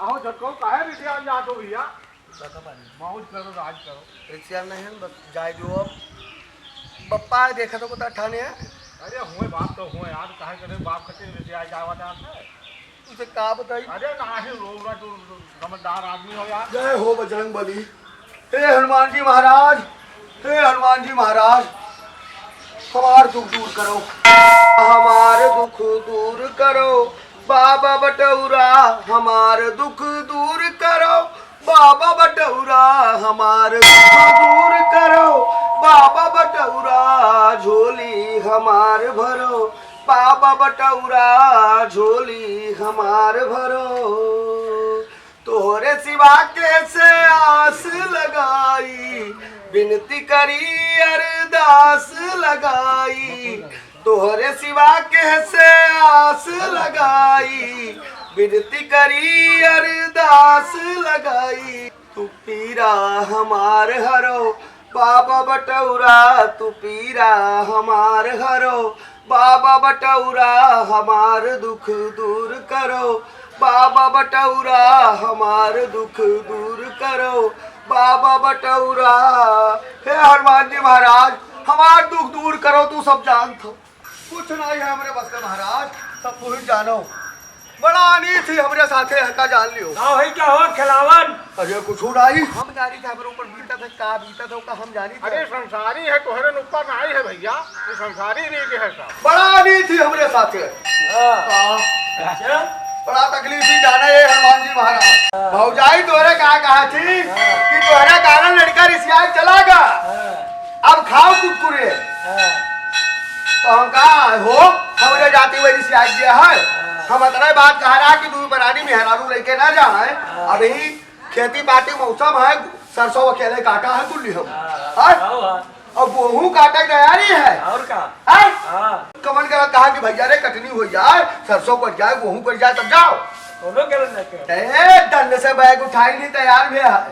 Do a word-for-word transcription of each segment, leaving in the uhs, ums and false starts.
और झटको काहे रिसियान जात हो भैया? मौज करो, राज करो। रिसियान नहीं है, बस जाए जो अब। बप्पा देखा तो कुत्ता ठाने है। अरे हुए बाप तो हुए यार, काहे करे बाप कते रिसियान जावा जात है। तुझे का बताई? अरे नाही, रो, रो, तू समझदार आदमी हो यार। जय हो बजरंग बली। हे हनुमान जी महाराज, हे हनुमान जी महाराज, हमार दुख दूर करो, हमार दुख दूर करो, बाबा बटौरा, हमार दुख दूर करो, बाबा बटौरा, हमार दुख दूर करो, बाबा बटौरा, झोली हमार भरो, बाबा बटौरा, झोली हमार भरो। तोहरे सिवा केसे आस लगाई, बिनती करी अरदास लगाई। तोहरे सिवा केसे आस लगाई, बिनती करी अरदास लगाई। तू पीरा हमार हरो, बाबा बटौरा, तू पीरा हमार हरो, बाबा बटौरा, हमार दुख दूर करो, बाबा बटौरा, हमार दुख दूर करो, बाबा बटौरा। हे हनुमान जी महाराज, हमार दुख दूर करो, तू सब जानत हो। कुछ नाही है हमरे बस का महाराज, सब तू ही जानो। बड़ा अनीत ही हमरे साथे है, का जान लियो। का होई, का हो खिलावन? अरे कुछ नाही। हम जानी थे हमरे ऊपर बीतत है, का बीतत है, का हम जानी थे। अरे संसारी है, तोहरे न ऊपर नाही है भैया, ये संसारी रीत है सब। बड़ा अनीत ही हमरे साथे। हाँ। हाँ। अच्छा। बड़ा तकलीफ ही जाना ये हनुमान जी महाराज। हाँ। भौजाई तोहरे का कहा थी हाँ। कि तोहरे कारण लड़का रिसियाई चला गा। हाँ। अब खाओ कुरकुरे। हाँ। तो हम कहा हो, हमरे जाति वही से आज गया है। हाँ। हम अतने बात कहा रहा कि तू परानी मेहरारू लेके ना जाए। हाँ। अभी खेती बाटी मौसम है, सरसों अकेले काटा है कुल्ली हम। हाँ। हाँ? हाँ, हाँ। और गेहूं काटे की तैयारी है। और का? हाँ? हाँ। कमन करत कहा कि भैया रे कटनी हो जाए, सरसों कट जाए, गेहूं कट जाए, तब जाओ। कोनो गलत नहीं कहे। ए, दंड से बैग उठाई नहीं तैयार भी है। हाँ।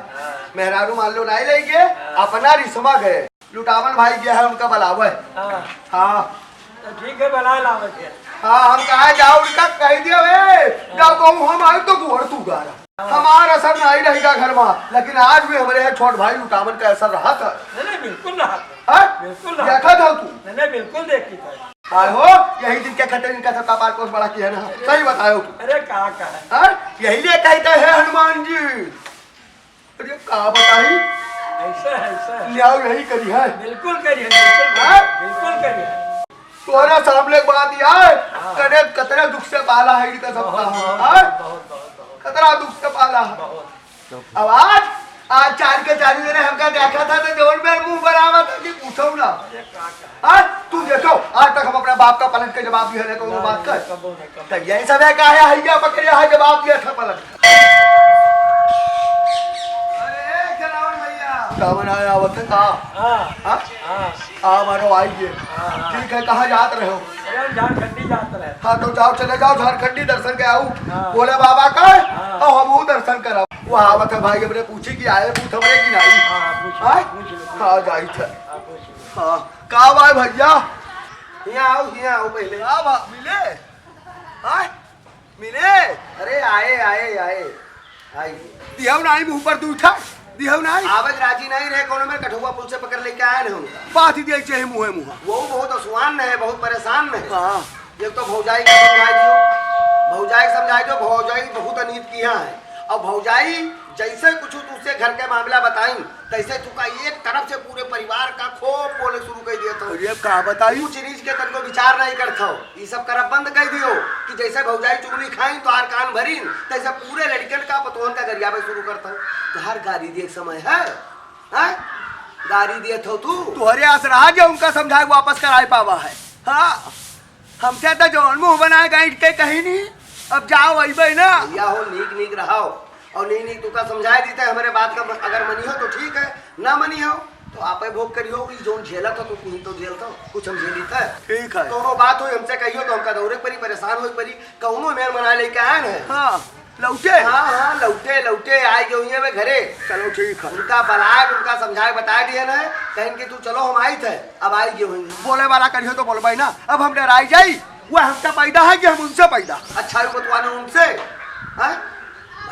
मेहरारू मान लो नहीं लेके, हाँ। अपना रिसमा गए। लुटावन भाई गया है उनका बुलावे। हाँ। हाँ। तो ठीक है, बुला लावे थे। हाँ, हम कहा जाओ उनका कह दिया, "ए, जाओ कहूँ हम आए तो गोड़ तू गारा।" हाँ। हमारा असर नहीं रहेगा घर में, लेकिन आज भी हमारे यहाँ छोट भाई लुटावन का असर रहा था। नहीं, नहीं, बिल्कुल रहा था। हाँ? बिल्कुल रहा। देखा था तू? नहीं, नहीं, बिल्कुल देखी था। आए हो, यही दिन के खटे इनका सबका पाल पोस बड़ा किया ना। सही बतायो तू। अरे, का, का है? हाँ? यही लिए कहते हैं हनुमान जी। अरे का बताई? ऐसा है, ऐसा है। न्याय यही करी है। बिल्कुल करी है, बिल्कुल करी है, हाँ? बिल्कुल करी है। तोहरा सामने एक बात यार, हाँ। कने कतरा दुख से पाला है इनका सबका। बहुत, बहुत, हाँ? बहुत, बहुत, बहुत। कतरा दुख से पाला है। बहुत। अब आज, आज चार के चार जने हमका देखा था तो जोर में मुंह बनावा था कि पूछो ना। अरे का, का? आज तू देखो, आज तक हम अपने बाप का पलट के जवाब दिया नहीं, कौनो बात कर। कबो नहीं, कबो। तो यही सब है का है, हैया पकड़े है जवाब दिया था पलट। अरे, जनावर भैया। का बनाया आवत है का? हाँ। हाँ? हाँ। आ, मारो, आई ये। हाँ, हाँ। ठीक है, कहाँ जात रहे हो? अरे, हम झारखंडी जात रहे। हाँ, तो जाओ, चले जाओ झारखंडी दर्शन के आओ। हाँ। भोले बाबा का, हाँ। और हमहू दर्शन करब। वो आवत है भाई, हमरे पूछी कि आए पूछ हमरे कि नहीं? हाँ, हाँ, पूछ लो, हाँ? पूछ लो, पूछ लो। हाँ, जाई थे। हाँ, पूछ लो। हाँ, का भाई भैया? हियाँ आओ, हियाँ आओ पहले। का बा-, मिले? हाँ? मिले? अरे आए, आए, आए, आए। दिहौ नाई मुँह पर दू ठा, दिहौ नाई। आवत राजी नहीं रहे, कौनो में कठुआ पुल से पकड़ लेके आए न हम। बात ही दिया चाहे मुँहे मुँहा। वो बहुत असुआन न है, बहुत परेशान न है। हाँ। एक तो भौजाई के समझाई दियो, भौजाई के समझाई दियो, भौजाई बहुत अनीत किया है। और भौजाई जैसे कुछ तुझसे घर के मामला बताई, तैसे तू का एक तरफ से पूरे परिवार का खूब बोले शुरू कर दिया था। अरे का बताई? ऊंच नीच के तनको विचार नहीं करत हो। ई सब करब बंद कर दियो कि जैसे भौजाई चुगली खाइन, तोहार कान भरिन, तैसे पूरे लड़कन का पतोहन का गरियावे शुरू करत हो। तोहार गारी दिए के समय है, हैं? गारी दिए थो तू। तोहरे आस रहा जो उनका समझाए वापस कराए पावा है। हाँ, हमसे तो जौन मुँह बनाए गाइड के कहीं नहीं। अब जाओ अइबे ना। भैया हो, नीक नीक रहो। और नीक नीक तुका समझाए दीते, हमारे बात का अगर मनी हो तो ठीक है, ना मनी हो तो आपे भोग करियो। ई जौन झेलत हो तो तुम तो झेलत हो, कुछ हम झेली थे। ठीक है। कौनो बात हो हमसे कहियो तो हमका दौड़े परी, परेशान होए परी। कौनो मेर मना लेके आए हैं। हाँ, लौटे? हाँ, हाँ, लौटे, लौटे, आए गए हुए हैं घरे। चलो ठीक है। उनका बलाए, उनका समझाए, बताए दिए ना, कहें कि तू चलो हम आई थे, अब आई गए हुए हैं। बोले वाला करियो तो बोलबे ना, अब हम डराई जाई, वो हमसे पैदा है कि हम उनसे पैदा? अच्छा, ये बतवाने उनसे, हैं?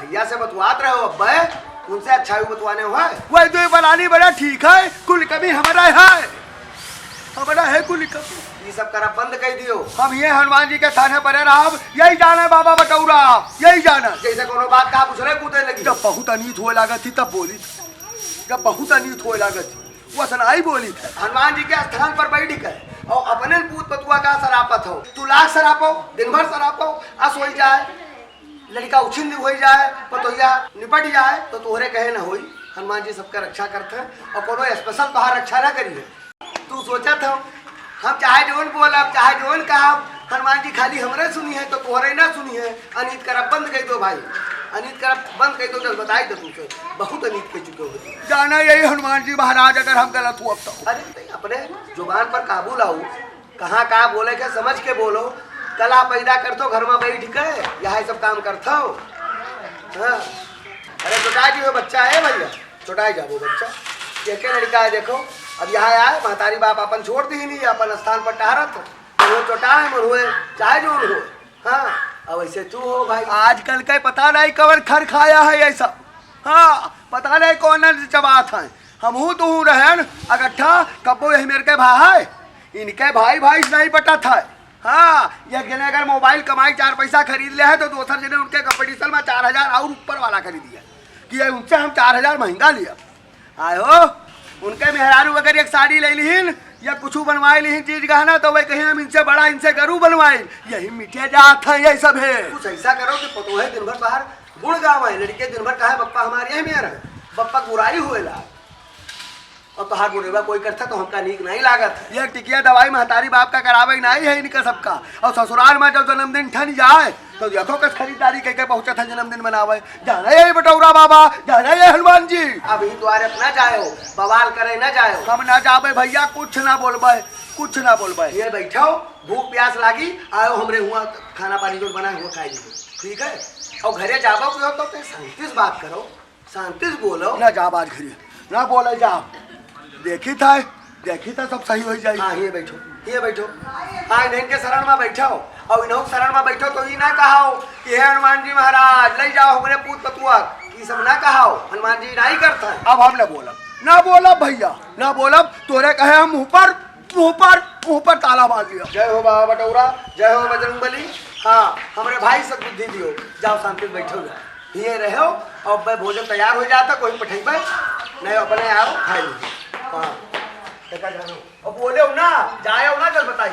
भैया से बतवात रहो अब्बे, उनसे अच्छा भी बतवाने हो है। वही तो बनानी बड़ा ठीक है, कुल कमी हमारा है, हमारा है कुल कमी। ये सब करा बंद कर दियो। हम ये हनुमान जी के थाने परे रहब, यही जाने बाबा बटौरा, यही जाने। जैसे कोनो बात कहा पूछ रहे कूदे लगी। जब बहुत अनीत होए लागत थी तब बोली थी, जब बहुत अनीत होए लागत थी, वो सनाई बोली थी। हनुमान जी के स्थान पर बैठ के और अपने पूत पतुआ का सरापत हो। तू लाख सरापो, दिन भर सरापो, अस होई जाए, लड़का उछिंद होई जाए, पतोहिया निपट जाए, तो तोहरे कहे न होई। हनुमान जी सबके रक्षा करत हैं और कोनो स्पेशल तोहार रक्षा ना करी है। तू सोचत हो, हम चाहे जौन बोलब, चाहे जौन कहब, हनुमान जी खाली हमरे सुनी है, तो तोहरे ना सुनी है। अनीत करब बंद कर दो भाई, अनीत करब बंद कर दो, जब बताई दो तुमसे, बहुत अनीत कर चुके हो। जाना यही हनुमान जी महाराज, अगर हम गलत हुआ तो। अरे नहीं, अपने जुबान पर काबू लाओ, कहाँ का बोले के समझ के बोलो। कला पैदा करथो घर में बैठ के, यही सब काम करथो। हाँ। अरे चोटाई जी हो बच्चा है भैया, चोटाई जाबो बच्चा। एक लड़का है देखो, अब यहाँ आए, महतारी बाप अपन छोड़ दी नहीं, अपन स्थान पर टहरत, मोर चोटाए, मोर हुए, चाहे जौन हो। हाँ, अब ऐसे तू हो भाई। आजकल के पता नहीं कवन खर खाया है ये सब। हाँ, पता नहीं कौन चबात है। हमहू तुहू रहन अगट्ठा, कब्बो यही मेर के भा है। इनके भाई भाई से नहीं पटत है। हाँ, एक जने अगर मोबाइल कमाई चार पैसा खरीद ले है तो दोसर जने उनके कंपटीशन में चार हजार और ऊपर वाला खरीद लिया कि ये उनसे हम चार हजार महंगा लिया। आए हो, उनके मेहरारू अगर एक साड़ी ले लिहिन या कुछ बनवाए लिहिन चीज गहना, तो वह कहीं हम इनसे बड़ा, इनसे गरू बनवाए। यही मिटे जात है, यही सब है। कुछ ऐसा करो कि पतोहे दिन भर बाहर गुण गावे, लड़के दिन भर कहे बप्पा हमारे यही में रहे, बप्पा बुराई होएला। और तोहार बुढ़ेवा कोई करता तो हमका नीक नहीं लागत है। ये टिकिया दवाई महतारी बाप का करावे नहीं है इनका सबका। और ससुराल में जब जन्मदिन ठन जाए तो देखो कस खरीदारी कह के पहुंचत है जन्मदिन मनावे। जाना ये बटौरा बाबा, जाना ये हनुमान जी। अभी द्वारे ना जायो, बवाल करे ना जायो। हम ना जाबे भैया, कुछ ना बोलबे, कुछ ना बोलबे। ये बैठो, भूख प्यास लागी, आयो हमरे हुआ खाना पानी जो बनाए हुआ खाई लीजिए, ठीक है? और घरे जाबो के हो तो ते शांति से बात करो। शांति से बोलो। ना जाब आज घरे, ना बोले जाब। देखी था, देखी था सब सही हो जाई। हाँ, ये बैठो, ये बैठो। हाँ, इन्हन के शरण में बैठो और इन्हों के शरण में बैठो तो ई ना कहो कि हे हनुमान जी महाराज, ले जाओ हमरे पूत पतुआ, ई सब ना कहो। हनुमान जी नहीं करता है। अब हम ना बोलब, ना बोलब भैया, ना बोलब। तोरे कहे हम मुँह पर, मुँह पर, मुँह पर ताला मार दिया। जय हो बाबा बटौरा, जय हो बजरंग बली। हाँ, हमरे भाई से बुद्धि दियो, जाओ शांति से बैठो जाओ। हिये रहो, अब मैं भोजन तैयार हो जाता, कोई पठैबे नहीं, अपने आओ, खाई लीजिए। हाँ, देखा जानो। अब बोले हो ना, जाए हो ना, जब बताई।